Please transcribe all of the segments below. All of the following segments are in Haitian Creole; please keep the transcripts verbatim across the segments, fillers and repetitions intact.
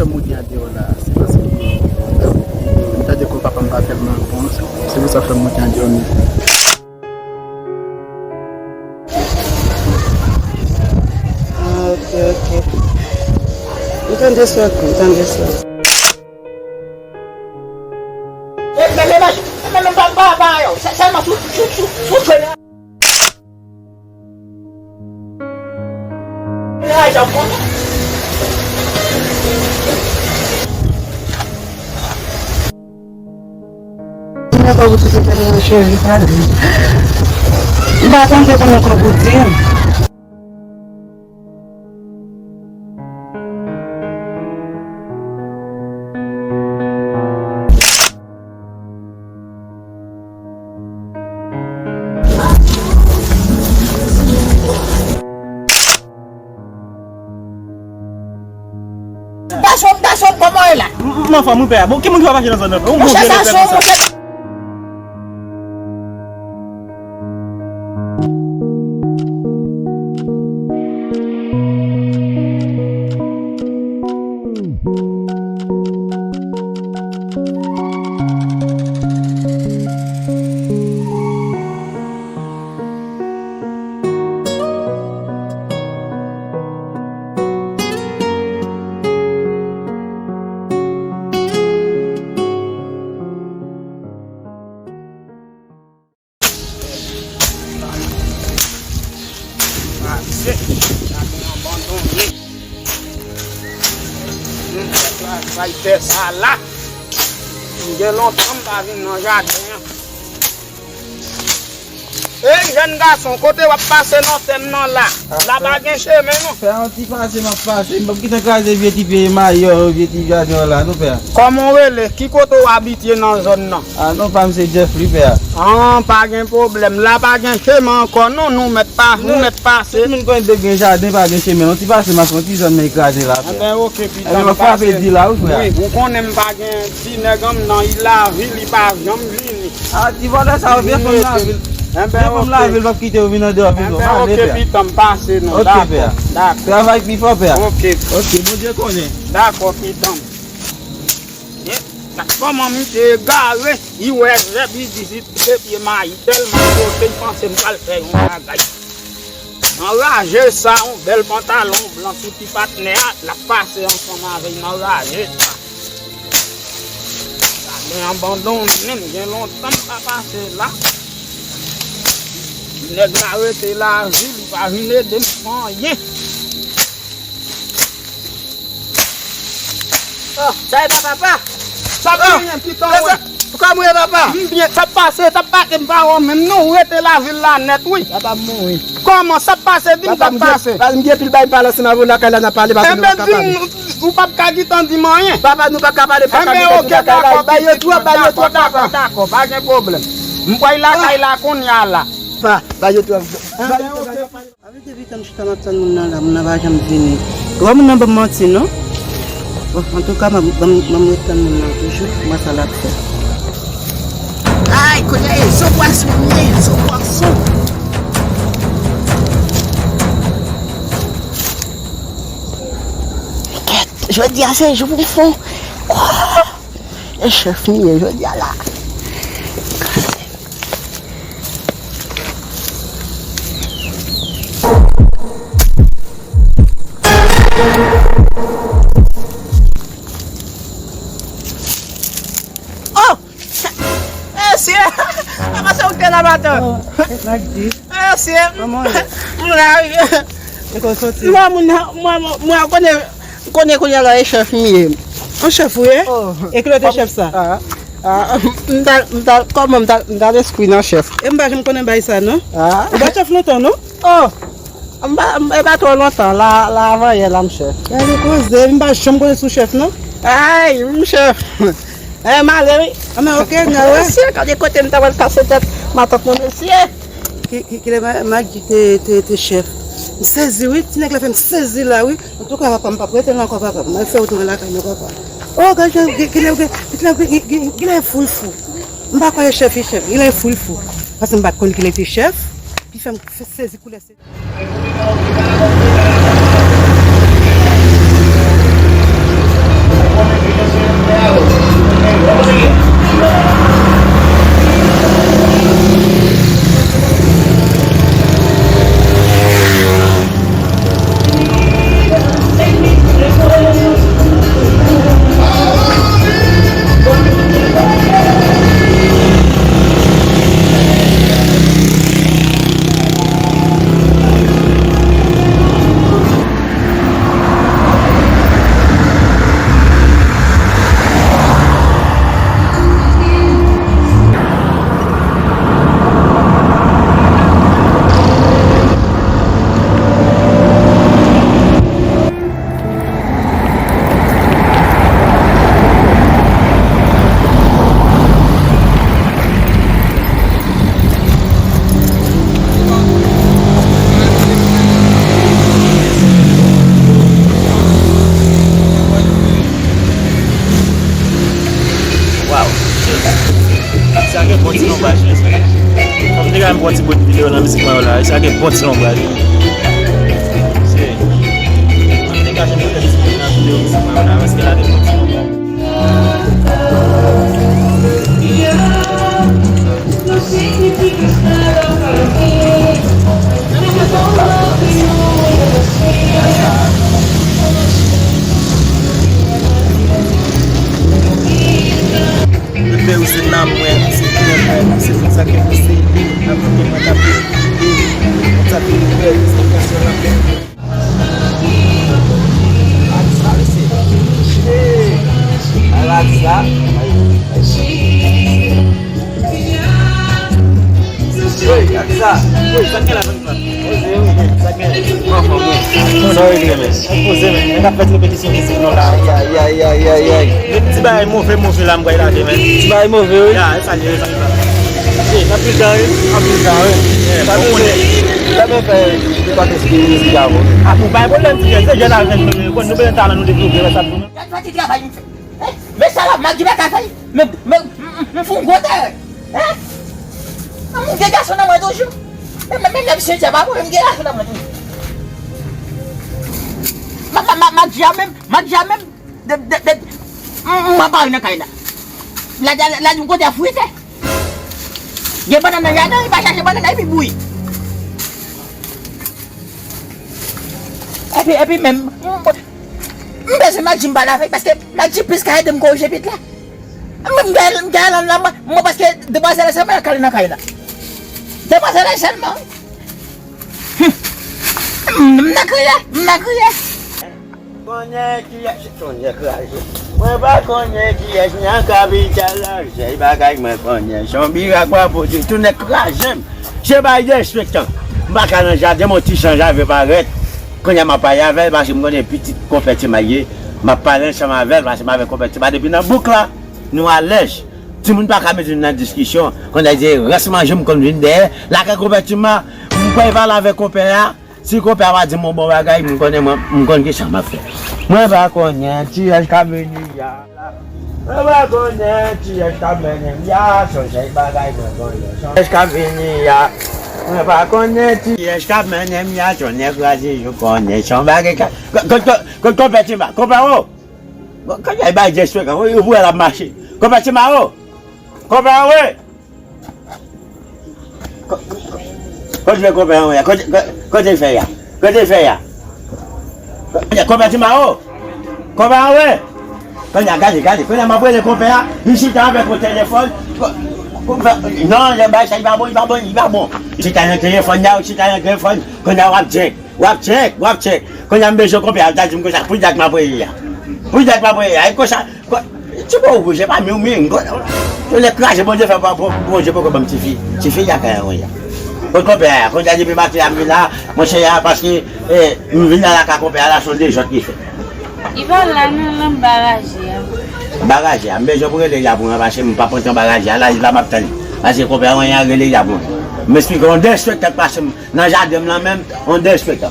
Monte andeyò la, se paske m tande ke papa m pa tèlman bon, se pou sa fè m monte andeyò menm. Ah, ok, ok. M tande sa tou, m tande sa. E, men, men, men, men, men, pa, pa, pa, yo. Sè-, sèlman sou, sou, sou, sou chwe la. Mwen pa pou ti tèt mwen cheri, pa di. M pa konn se kòman kò pou di m. Gason, gason, kòman w ye la? M, m anfòm wi pè a. Bon, ki moun ki pa mache nan zòn nan? Yon gwo vye lepè konsa. Pase, jaden abandone. Moun fè travay tè sa la. M gen lontan m pa vin nan jaden an. Ey, jèn gason, kote w ap pase nan tè m nan la? La pa gen chemen non. Fè yon ti pase m ap pase. M p ap gentan kraze vye ti pye mayi yo, vye ti jaden w la, non, pè. Kòman w rele? Ki kote w abite nan zòn nan? Ah, non, pa m se Jeff wi, pè a. Ah, pa gen pwoblèm. La pa gen chemen ankò, non, nou mèt pa, nou mèt pase. Tout moun konnen depi gen jaden, pa gen chemen. Yon ti pase m ap fè yon ti zòn nan ekraze la, pè. Enben, oke, pitan, m ap frape di la, wi, frè. Wi, ou konnen m pa gen ti nèg an m nan, li lavi, li pa janm vini. Ah, ti vòlè sa yo, vye fanm lavil. Enben, vye fanm lavil p ap kite yo vin andeyò, vin. Enben, oke, pitan, m pase non. Dakò, dakò. Travay pi fò, pè a. Oke. Oke, Bondye konnen. Dakò, pitan. Gad kòman misye egare, li wè zèb, li di se pye mayi tèlman sote, li panse m pral fè yon bagay. Anraje sa, yon bèl pantalon blan sou ti patnè a, l ap pase ansanm avè l, anraje sa. Jaden abandone, m gen lontan m pa pase la. Nèg la rete lavi, li pa vin ede m fè anyen. Oh, sa e papa, pa? Sa genyen, pitan, mwen. Kòman w ye, papa? M byen, sa p pase, sa p pase, m pa wè w menm non, ou rete lavil la nèt, wi. Papa, m mouri. Kòman, sa p pase, di m sa p pase? Papa, m gen, m gen pil bagay m pale ansanm avè w lakay la, n a pale, pase nou pa ka pale. Enben, di m, ou p ap ka gentan di m anyen. Papa, nou pa ka pale, m pa ka gentan di w lakay la, bay yo twòp, bay yo twòp, papa. Enben, oke, dakò, dakò, dakò, pa gen pwoblèm. M pral lakay la kounye a la. Pa, bay yo twòp. Enben, oke. Sa vle di depi tan m chita m ap tann moun nan la, moun nan pa janm vini. Ou wè moun nan ban m manti non. Bon, antouka, ban m, ban m, ban m ret tann moun nan toujou, m wè sa l ap fè. Ay, kounye a, e zo pwason m ye, zo pwason. Kèt, jodi a se jou pou m fon. Oh! E chèf m ye jodi a la. Oh! Mesye! Kòman se ou k te la, patwon? Oh, Magdi. Mesye! Kòman w ye? M la wi. E kote w soti? Mwen, mwen, mwen, mwen konnen, konnen kounye a la e chèf m ye. An chèf ou ye? Oh. E kilè w te chèf sa? Ah, ah, m ta, m ta, kòman m ta, m ta lespri nan chèf. E m pa janm konnen bay sa non. Ah. Ou pa chèf lontan non? Oh. M pa, m, e pa twò lontan, la, la avan yè la m chèf. Gade koze, m pa janm konnen sou chèf non. Ay, m chèf. Eh, m ale wi. Anben, oke, n a wè. Mesye, gade kote m ta pral kase tèt matant mwen, mesye. Ki, ki, kilè Ma-, Magdi te, te, te chèf? M sezi wi, ti nèg la fè m sezi la wi. Antouka, papa, m p ap rete la ankò, papa. M al fè wout mwen lakay mwen, papa. Oh, gade, gade, gade, gade, gade, gade, gade, gade, gade, fou, fou. M pa kwè chèf, li chèf. Gade, fou, fou. Paske m pa t konn kilè te chèf. Li fè m sezi koulè se. Gade, M pran ti bout videyo nan mizik mwen yo la. Sa gen bon ti lonbraj. Se, m ap degaje m pou fè ti bout nan videyo mizik mwen yo la, paske la gen bon ti lonbraj. Mwen fè ou se nanm mwen, se kè mwen, se tout sa ke mwen se, nan kote mwen t ap viv, tout sa ke mwen fè, se kè mwen. Sa regle, men. Poze, men. Nèg ap fè ti repetisyon mizik nou la. Ay, ay, ay, ay, ay, ay. Ti bagay move, move la, m pral lage, men. Ti bagay move, wi. Ya, e sa l ye, e sa l ye. Ey, anpil jan, wi. Anpil jan, wi. Sa bon, nou konnen. Lè mwen fè, nou pa te sou mizik avè w. A, bon, pa gen pwoblèm, ti jèn. Se jèn avè nou, nou konn, nou bezwen talan nou devlope, wè sa tou, non? Gad sa ti travay m fè. Hein? Men sa la, Madji pa ka fè. Men, men, m, m, m fè yon gwo erè. Hein? M gen gason nan mwen toujou. Men, men, men, menm si m pa bon, m gen gason nan mwen toujou. Ma, ma, ma, Madji a menm, Madji a menm, de, de, de, m, m pa nan kay la. La, la, la, yon kote a frite. Gen bannann nan jaden, li pa chache bannann, epi bouyi. Epi, epi menm, m, m bezwen Madji m pale avè l, paske Madji plis ka ede m korije bit la. M, m gen, m gen lan la, mwen, mwen, paske demwazèl sèlman k ale nan kay la. Demwazèl sèlman. Hum. M, m nan kriye, m nan kriye. Konnen kiyès, tonnè kraze. Mwen pa konnen kiyès nan kapital la, se bagay mwen konnen. Se yon mirak mwen pote, tonnè kraze m. Se bay derespektan. M pa ka nan jaden, m yon ti chanje avè parèt. Kounye a m ap pale avè l, paske m konnen pitit konpè Ti May ye. M ap pale ansanm avè l, paske m avèk konpè Ti May depi nan bouk la. Nou alèz. Timoun pa ka mete nou nan diskisyon. Kounye a se rès manje m konn vin dèyè. Lakay konpè Ti May, m kwè pale avèk konpè a. Si konpè a pa di m yon bon bagay, m konnen mwen, m konn kisa m ap fè. Mwen pa konnen kiyès k ap vini a. Mwen pa konnen kiyès k ap mennen m a. Sonje bagay mwen konnen. Kiyès k ap vini a. Mwen pa konnen kiyès k ap mennen m a. Tonnè kraze, yo konnen. Se yon bagay ka, ko, ko, ko, ko, konpè Ti May, konpè o. Bon, konpè a bay derespektan, wi, pou l ap mache. Konpè Ti May o. Konpè a, wi. Ko-, ko-, kote konpè an ye? Kote, ko-, kote l fè ya? Kote l fè ya? Konpè Ti May o! Konpè an, wi! Kounye a, gade, gade, kounye a, m ap rele konpè a, li chita avèk yon telefòn. Ko-, konpè, non, lè bay sa, li pa bon, li pa bon, li pa bon. Li chita nan telefòn la, li chita nan telefòn, kounye a, w ap tchèk. W ap tchèk, w ap tchèk. Kounye a m bezwen konpè a, l ta di m konsa, pou dat m ap rele a. Pou dat m ap rele a. E konsa, ko-, ti bo ou bouje pa mi w mi. Tonnè kraze, Bondye fè pa, pa, Bondye poko ban m tifi. Tifi a kay an ya. Kot konpè a, kounye a depi maten a m vin la, monchè a, paske, eh, m vin la lakay konpè a la, se yon dezòd ki fèt. Li pa la non, nan baraje a. Baraje a, m bezwen pou rele li a pou mwen, paske m p ap antre nan baraje a, la, la m ap tann li. Paske konpè a, mwen, a rele li a pou mwen. M esplike yon derespektan k pase m nan jaden m lan menm, yon derespektan.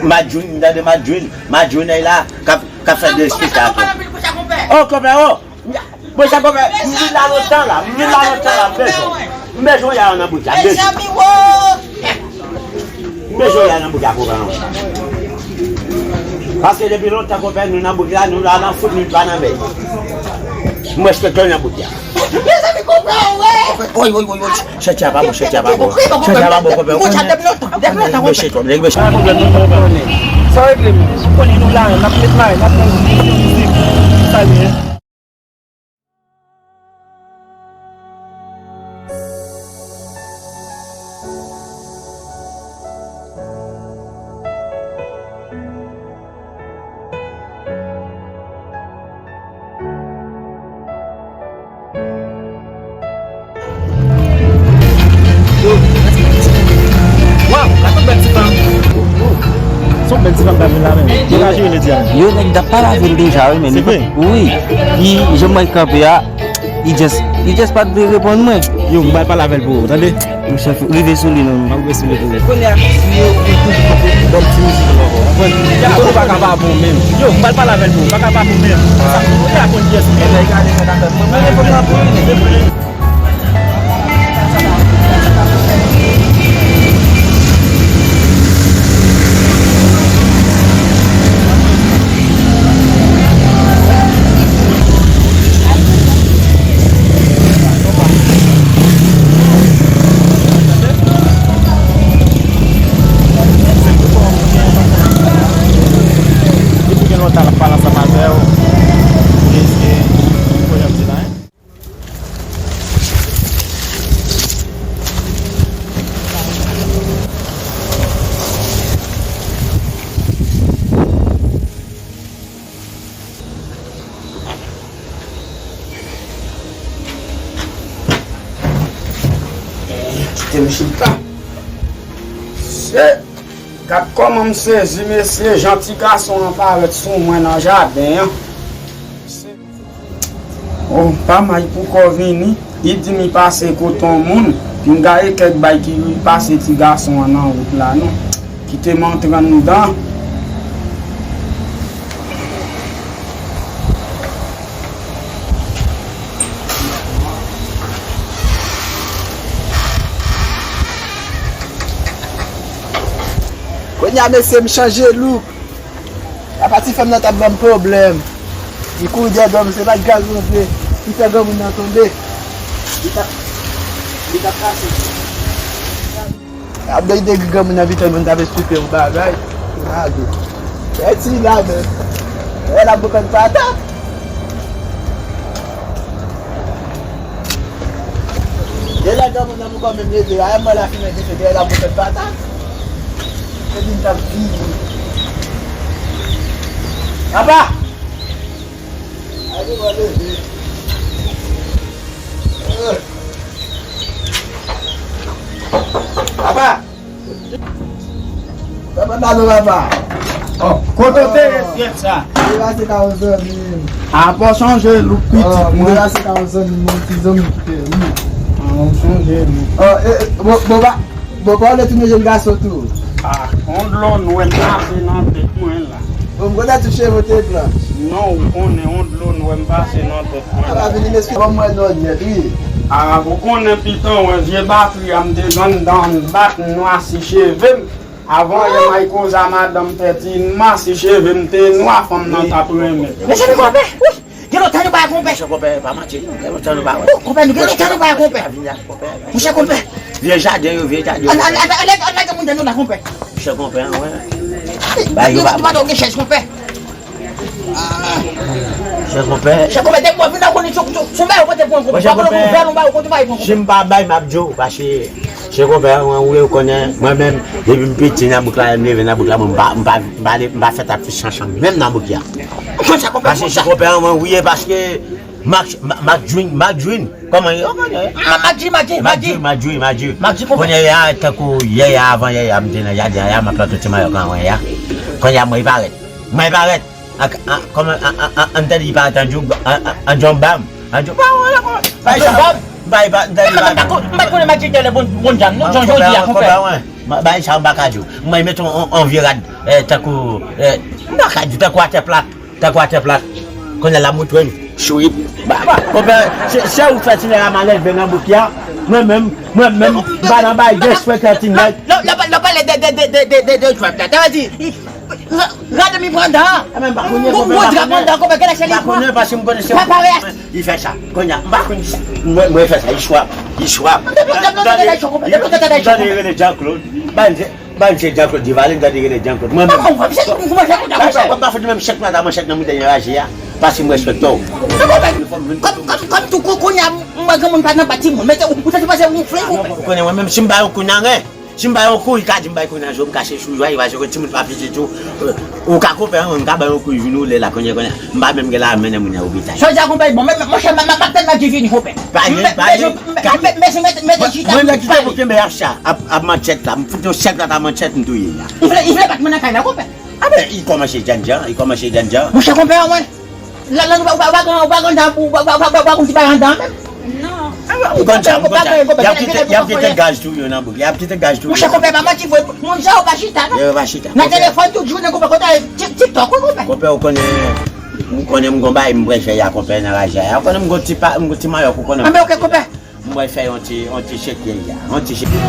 Madjouin, m tande Madjouin, Madjouin la, k ap, k ap fè derespektan. O, konpè, o! Bon, sa konpè, m vin la lontan la, m vin la lontan la, m bezwen. M bezwen y al nan bout la, m bezwen. M bezwen y al nan bout la, konpè. Paske depi lontan, konpè, nou nan bout la, nou la nan fout, nou pa nan bèy. M respekte w nan bout la. Mezanmi, konpè, wè. Oy, oy, oy, oy. Chèche a pa bon, chèche a pa bon. Chèche a pa bon, konpè. Ou konnen nèg meche twòp, nèg meche. Pa pwoblèm, non, konpè. Sa regle, men. Ou konnen nou la, n ap met la, n ap met mizik, sa li ye. Waw, gade yon bèl ti fanm. Se yon bèl ti fanm k ap vin la menm. Degaje yo, Lady Anne. Yo, nèg t ap pale avè l deja, wi, men. Se vre? Wi. Li, jan m wè l kanpe a, li just, li just pa t vle reponn mwen. Yo, m pral pale avè l pou ou, tande? Monchè, fò rive sou li, non. M ap rive sou li pou ou. Kounye a, si yo, yo toujou kanpe, ban m ti mizik ankò, konprann? Yo, ou pa ka pa bon menm. Yo, m pral pale avè l pou ou, pa ka pa bon menm. Sa, ou te a konn kiyès ou ye. Ebyen, gade sa k ap fèt. Mwen, mwen, fò m ap bon, wi. Se vre. Sa k ap fèt? Te m chita. Se, gad kòman m sezi, mesye, jan ti gason an parèt sou mwen nan jaden an. Oh, pa may poko vini, li di m li pase kote yon moun, m gaye kèk bay ki li pase ti gason an nan wout la non. Kite m antre anndan. Kounye a, mesye, m chanje look. Apa ti fanm nan t ap ban m pwoblèm. Li kouri dèyè dòm, se pa t gaz rantre. Li fè granmoun nan tonbe. Li t ap, li t ap pase. Ap de de granmoun nan vite moun t ap esplike yon bagay. Li lage. Reti la menm. Wè l ap boukan patat. Genlè granmoun nan poko menm leve a, e mwen la fimen dife, genlè l ap boukan patat. Epi m t ap vini. Apa! Ay, nou va leve. Apa! Papa, papa, papa. Oh, kote w te ye, fyèt sa? Mwen pase ka yon zanmi m. A, pa w chanje look pitit mwen. Mwen pase ka yon zanmi m, yon ti zanmi ki te ri. A, w chanje look. Oh, e, e, bon, bon, pa, bon, pa w le tounen jèn gason tou. A, yon dlo nwè m pase nan tèt mwen la. Bon, m kontan tout cheve w te blanch. Non, ou konnen yon dlo nwè m pase nan tèt mwen la. Papa vini m esplike ban mwen non nèt, wi. A, ou konnen piton, wen vye batri a m te jwenn dan bat nwasi cheve m. Avan yè m ay koze a madanm Pèti, m masi cheve m te nwa, fanm nan t ap renmen. Mezanmi, konpè, wi, gen lontan nou pa wè konpè. Monchè, konpè, pa manti. Gen lontan nou pa wè. Oh, konpè, nou gen lontan nou pa wè konpè. Monchè, konpè. Vye jaden yo, vye jaden yo. An, an, an, an, an, an, gen moun dan nou la, konpè. Monchè, konpè, an, wè. Ba yo pa. Ou gen chèz, konpè. Chè konpè. Chè konpè, depi w vin nan konnen sou, sou, sou bagay ou pote pran konpè. Monchè konpè, si m pa bay m ap di w, paske chè konpè, mwen, ou konnen, mwen menm, depi m piti nan bouk la, m leve nan bouk la, mwen, m pa, m pa, m pa, m pa fèt ap chanchang, menm nan bouk la. Ou konn sa konpè, paske chè konpè, mwen, wi, paske Mak, Mak, Mak Jwin, Mak Jwin, kòman yo konnen? Mak Jwin, Mak Jwin, Mak Jwin. Mak Jwin, Mak Jwin, Mak Jwin. Konnen ya, tankou yè ya, avan yè ya, m te nan jaden ya, m ap plante ti mayòk an, ya. Konnen ya, mwen, parèt. Mwen, parèt. Ak, a, kòman, a, a, a, Anthony pa tanjou, a, a, Anjou Bam, Anjou Bam, wala, kòman, bay sa, bay, bay, Anthony Bam. M pa konnen Mathieu te le bon, bon jan, non, jan jodi a, konpè. Bay sa, m pa ka di w. Mwen, met on, on, on vye rad, eh, tankou, eh, m pa ka di, tankou atè plat, tankou atè plat. Konnen la, moutre m, chouip, ba, ba, konpè, se, se ou fè ti nèg a malèz vin nan bouk ya. Mwen menm, mwen menm, m pa nan bay disrespect ti nèg. Non, non, lè w pale de, de, de drive la, sa vle di, Gade mi pandan. Gwo dra pandan, konpè, gade cheri. Pa konnen, paske m konnen se pa. Li fè sa. Kounye a, m pa konn sa. Mwen, mwen fè sa, li swap, li swap. Tande, tande rele Jean Claude. Ban se, ban se Jean Claude Duvalier, tande rele Jean Claude. Mwen menm. Mwen pa fout menm chèk nan manchèt nan mouton raje a. Paske m respekte w. Kòm, kòm, kòm tou kou, kounye a, mwen granmoun pa nan batiman. Men ou santi pase ou fle, ou. Ou konnen mwen menm, si m ba yo kounye a, Si m bay yon kou, li ka di m bay kou nan je w, m kache sou jwa, li pa jwe timoun pa piti tou. Euh, ou ka konpè an, m ka bay yon kou, li vin woule la, kounye, kounye. M pa menm gen la mennen moun nan lopital. Sa w di a konpè, bon, men, men, monchè, m, m, m ap tann Mak Jwin vini, konpè. Pa gen, pa gen. Mezanmi, mete chita. Mwen, mwen kite pou kenbe ap sa, ap, ap manchèt la, m fout yon chèk la, ta manchèt, m touye la. Li vle, li vle bat mwen nan kay la, konpè. A ben, li kòmanse jènjan, li kòmanse jènjan. Monchè, konpè an, mwen. La, la, ou pa, ou pa, ou pa, ou pa konn sa, ou pa, ou pa, ou pa, ou pa konn ti bagay anndan menm. Non. Ou konn sa, ou konn sa. Y ap kite, y ap kite gaz tou yo nan bouk. Y ap kite gaz tou yo. Monchè, konpè, pa manti vre. Moun sa yo pa chita, non. Yo pa chita. Nan telefòn tout jounen, konpè, konpè, Tik-, TikTok, wi, konpè. Konpè, ou konnen, ou konnen m gon bagay, m pral fè ya, konpè, nan raje a. Ou konnen m gon ti pa, m gon ti mayòk, ou konnen. Anben, oke, konpè. Mwen fè yon ti, yon ti chèk yè ya, yon ti chèk. Non,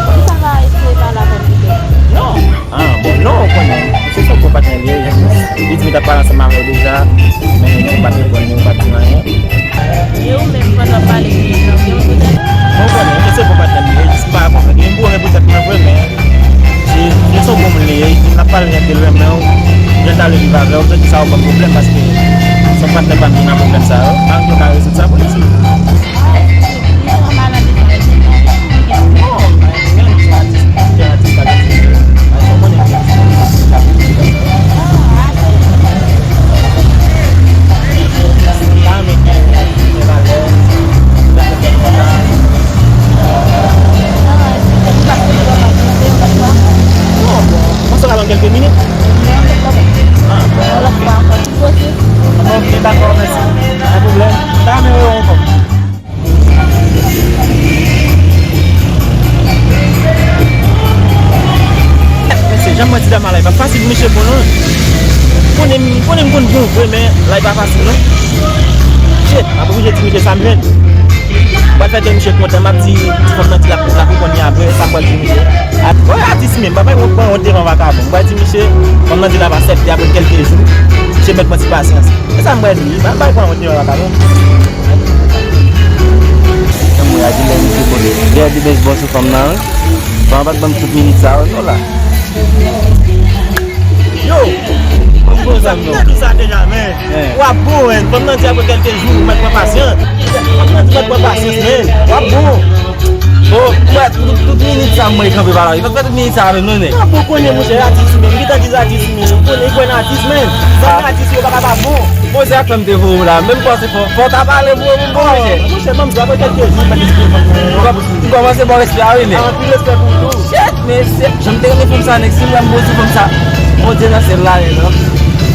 poukisa pa eseye pale avè m pitèt? Non, ah, bon, non, ou konnen, se sa pou patnè li ye, li di m t ap pale ansanm avè w deja, men li pa t reponn li, ou pa t di m anyen. E ou menm, pandan w pale, li te janvye w, poutèt? Bon, ou konnen, se bon patnè m li ye, jis m pa konprann, li enpòtan poutèt mwen vre, men se, se yon bon moun li ye, n ap pale, li di l renmen w, li ta vle viv avè w, se sa ou ban m pwoblèm, paske se yon patnè pa m ki nan pwoblèm sa yo, pa m yo ka rezoud sa pou li di. Mèsi. Pa pwoblèm. M ta renmen wè w ankò. Mesye, jan m wè ti dam la, li pa fasil pou misye bon non. Konnen m, konnen m konn bon vre, men la li pa fasil non. Shit, m ap oblije di misye sa m jwenn. M pral fè kè misye kontan, m ap di ti fanm nan di l ap, l ap reponn li apre, sa m pral di misye. Ap, wè atis menm, pa bay wont, bay wont devan vakabon. M pral di misye, fanm nan di l ap aksepte apre kèlke jou. Misye mèt pran ti pasyans. E sa m pral di, pa bay pran wont devan vakabon. Nan mwen a di lè misye pote. Lè di bezbòl sou fanm nan, wi. Fanm an pa t ban m tout minit sa yo non la. Yo! Mwen bon zam non. Mwen di sa deja, men. W ap bon, men. Fanm nan di apre kèlke jou, ou mèt pran pasyans. Fanm nan di mèt pran pasyans, men. W ap bon. Oh, frè, tout, tout minit sa mwen kanpe pa la. Li pa fè tout minit sa menm non, nèg. Nan bon konnen, monchè, atis menm. Li gentan di atis menm. Ou konnen, li kwè nan atis menm. Zam atis yo pa ka pa bon. Poze ak fè m te voye w la. Menm panse fò, fò w ta pale pou mwen, bon, monchè. Monchè, ban m di apre kèlke jou, m mèt esplike fanm nan. M kòmanse ba w respè a, wi, nèg. Anpil respè pou ou tou. Shit, men se, jan m te renmen fanm sa, nèg, si m wè m poze fanm sa, Bondye nan syèl la, nèg, non.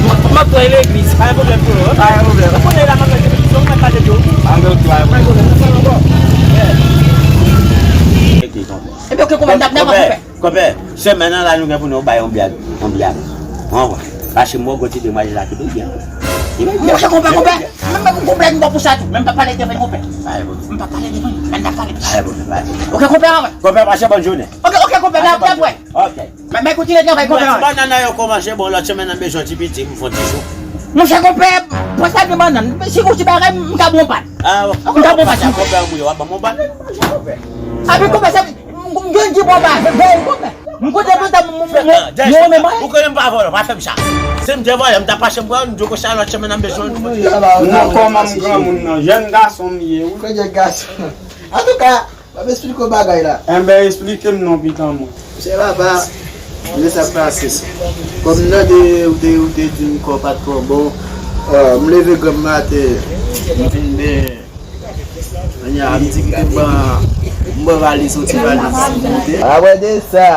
M ap pran legliz. Pa gen pwoblèm, frero. Pa gen pwoblèm. Ou konnen la, m ap fè repetition, ou mèt pale de ou. Pa gen pwoblèm, pa gen pwoblèm. N ap pale ankò. Ebyen, oke, konpè, n ap, n ap, konpè. Konpè, semèn nan la nou gen pou nou bay yon blag, yon blag. An wè. Paske m wè w gon ti demwazèl la ki pi byen. Li pi byen. Monchè, konpè, konpè. Menm, menm konpè, m bon pou sa tou. Menm pa pale de mwen, konpè. M pa pale de mwen. Menm pa pale. Oke, konpè, an wè. Konpè, pase bòn jounen. Oke, oke, konpè, n ap, n ap wè. Oke. Men, men kontinye travay, konpè, an wè. Ti bannann nan yo kòmanse, bon, lòt semèn nan bezwen ti piti, m fè yon ti jou. Monchè, konpè, pase de bannann. Si gon ti bagay, m ka bon pat. Ah, m ka bon pat. Konpè, w ap ban m yon bannann. Monchè, konpè. Api konpè, se M, m, m gen di bon bagay, veye konpè. M kote pandan m, m, m, m, m renmen mwen. Ou konnen m pa vòlò, pa fè m sa. Si m te vòlò, m ta pase m pran, m di w konsa lòt semèn nan m bezwen. Nan kòman m granmoun nan, jèn gason m ye, wi. Kote gason? Antouka, m ap esplike w bagay la. Enben, esplike m non, pitan mwen. Monchè papa, men sa k pase. Kòm m tande ou te, ou te di m kò w pa t twò bon, euh, m leve granm maten, m vin benyen. Kounye a, m di kite m pran, m pran valiz, yon ti valiz pou monte. Apre de sa,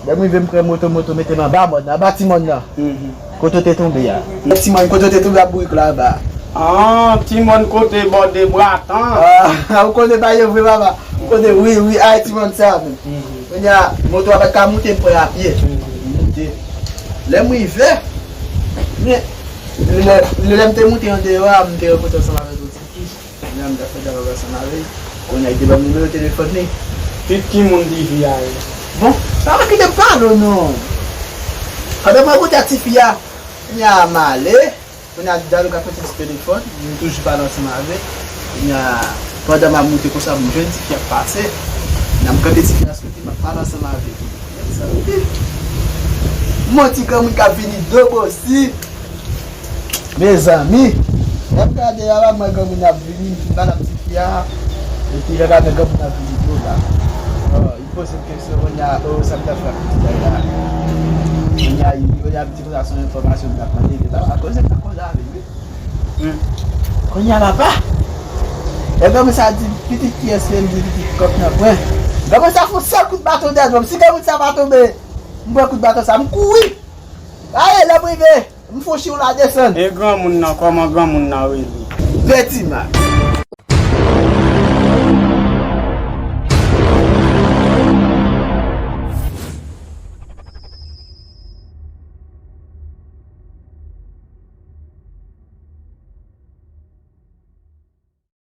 lè m rive, m pran moto, moto mete m anba mòn nan, anba ti mòn nan. Mhm. Kote w te tonbe a. Ti mòn, kote w te tonbe a, bourik la anba. Ah, ti mòn kote bò de Bwatan. Ah, ou konnen bagay yo vre, papa. Ou konnen, wi, wi, ay, ti mòn sa menm. Mhm. Kounye a, moto a pa t ka moute, m pran apye. Mhm. M moute. Lè m rive, men, lè, lè m te moute andeyò a, m te rankontre ansanm avèk yon ti fi. Kounye a m t ap fè djab ansanm avè l. Kounye a li te ban m nimewo telefòn li. Ki, ki moun ti fi a ye? Bon, sa pa kite m pale w non. Pandan m rankontre ak ti fi a, kounye a m ale. Kounye a dyalòg ap fèt sou ti telefòn, m toujou pale ansanm avè l. Kounye a, pandan m ap moute konsa, m jwenn ti fi ap pase. Kounye a m kanpe ti fi a sou kote, m ap pale ansanm avè l. M wè ti granmoun k ap vini dobosi. Mezanmi, lè m gade a la, m wè granmoun ap vini, m fin pale ak ti fi a, epi lè m gade granmoun ap vini tou la. Oh, li poze m kesyon, kounye a, oh, sa m t ap fè ak pitit la la. Kounye a, li, kounye a, m di konsa se yon enfòmasyon m t ap mande, li pa koze, m pa koze avè l, wi. Hmm. Kounye a, papa, lè granmoun sa di, pitit kiyès li ye, m di pitit kòk nan pwen. Granmoun sa fè yon sèl kout baton dèyè do m. Si granmoun sa pa tonbe, m pran kout baton sa, m kouri. Aye, lè m rive, m fè yon chiw la desann. E granmoun nan, kòman granmoun nan rele? Pè Ti Mak.